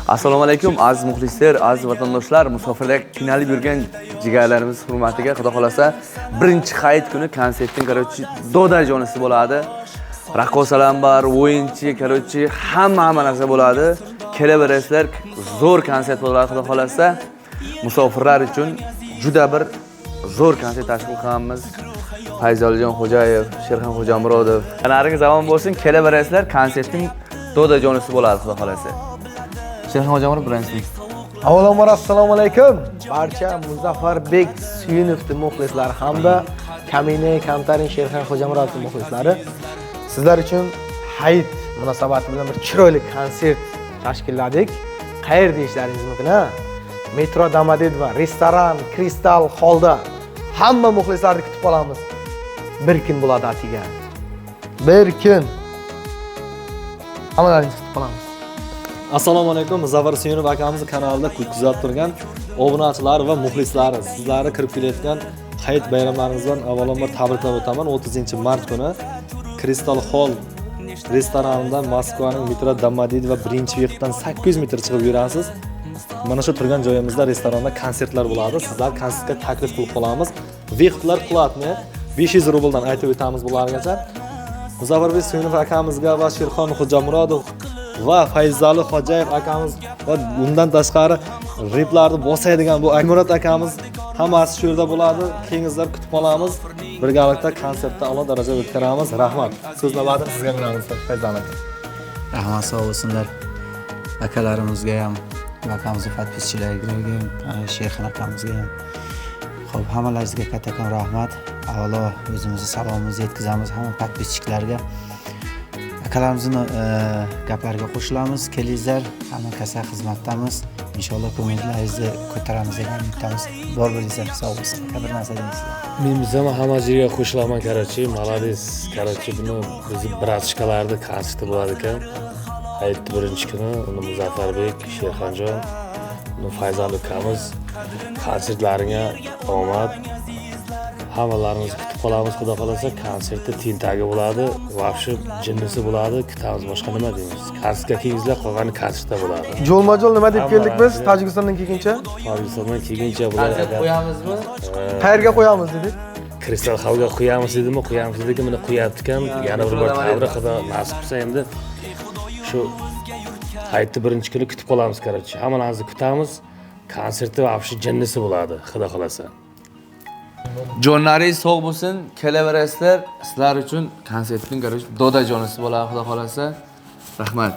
Assalomu alaykum, aziz muxlislar, aziz vatandoshlar, musofirda qiynalib yurgan jigarlarimiz hurmatiga, xudo xolasa, birinchi hayit kuni konsertning, короче, dodajonisi bo'ladi. Raqqosalar ham bor, o'yinchi, короче, hamma narsa bo'ladi. Kelaverasizlar, zo'r konsert bo'ladi, xudo xolasa. Musofirlar uchun juda bir zo'r konsert tashkil qilamiz. Fayzalijon Xo'jayev, Sherxon Xo'jamurodov. Narigi zamon bo'lsin, kelaverasizlar, konsertning dodajonisi bo'ladi, xudo xolasa. Sherxon Xo'jamurodov birinchi. Avvalambor, assalomu alaykum. Barcha Muzaffarbek Suyunovni muxlislari hamda Kamina Kamtarin Sherxon Xo'jamurodov muxlislari, sizlar uchun hayit munosabati bilan bir chiroyli konsert tashkilladik. Qayerda deyishlaringiz mumkin, ha? Metro Domodedovo restoran Kristal Hallda hamma muxlislarni kutib qolamiz. Bir kun bo'ladi atiga. Bir kun. Hammalaringizni kutib qolamiz. Assalomu alaykum, Muzaffar Suyunov akamizni kanalida kuzatib turgan obunachilar va muxlislari, sizlarni kirib kelayotgan hayit bayramlaringiz bilan avvalambor tabriklab o'taman. 30 mart kuni Crystal Hall restoranida, Moskvaning metro Domodedovo birinchi выход dan 800 metr chiqib yurasiz. Mana shu turgan joyimizda, restoranda konsertlar bo'ladi. Sizlar konsertga taklif qilib qolamiz. Выход lar платный, 500 rubldan aytib o'tamiz bulargacha. Muzaffarbek Suyunov akamizga va Sherxon Xo'jamurodov va Fayzali Xo'jayev akamiz va undan tashqari replarni bosadigan bu Akmurod akamiz, hammasi shu yerda bo'ladi. Kelingizlar, kutib qolamiz. Birgalikda konsertda a'lo darajada o'tkazamiz. Rahmat. So'z navbatini sizga beramiz, Fayzali aka. Rahmat, sog' bo'lsinlar. Akalarimizga ham, akamizni подписчик lariga ham, Sherxon akamizga ham. Xo'p, hammalaringizga kattakon rahmat. Avvalo o'zimizni salomimizni yetkazamiz hamma подписчик larga. Akalarimizni gaplariga qo'shilamiz. Kelingizlar, hamma kasal xizmatdamiz. Inshaalloh, ko'ngillaringizni ko'taramiz degan umiddamiz. Bor bo'lingizlar, sog' bo'lsin. Aka, bir narsa deysizlar. Men ham hamma yerga qo'shilaman, короче, молодец, короче, buni bizni братишка larni konserti bo'ladi ekan. Hayitni birinchi kuni uni Muzaffarbek, Sherxonjon, uni Fayzali ukamiz, konsertlaringga omad. Hammalarimizni kutib qolamiz, xudo xohlasa, konsertda tentagi bo'ladi, вообще jinnisi bo'ladi, kutamiz, boshqa nima deymiz. Konsertga kelingizlar, qolgani konsertda bo'ladi. Jo'lma-jo'l nima deb keldik biz Hamma Tojikistondan kelguncha? Tojikistondan kelguncha bular Konsert qo'yamizmi? Qayerga qo'yamiz dedik? Kristal Hallga qo'yamiz dedimi, qo'yamiz dedik, mana qo'yapti ekan. Yana bir bor tabrik, xudo nasib qilsa, endi shu hayitni birinchi kuni kutib qolamiz, короче. Hammalarimizni kutamiz. Konsertda вообще jinnisi bo'ladi, xudo xohlasa. Jonlaringiz sog' bo'lsin, kelaverasizlar. Sizlar uchun konsertning, короче, dodajonisi bo'ladi, xudo xolasa. Rahmat.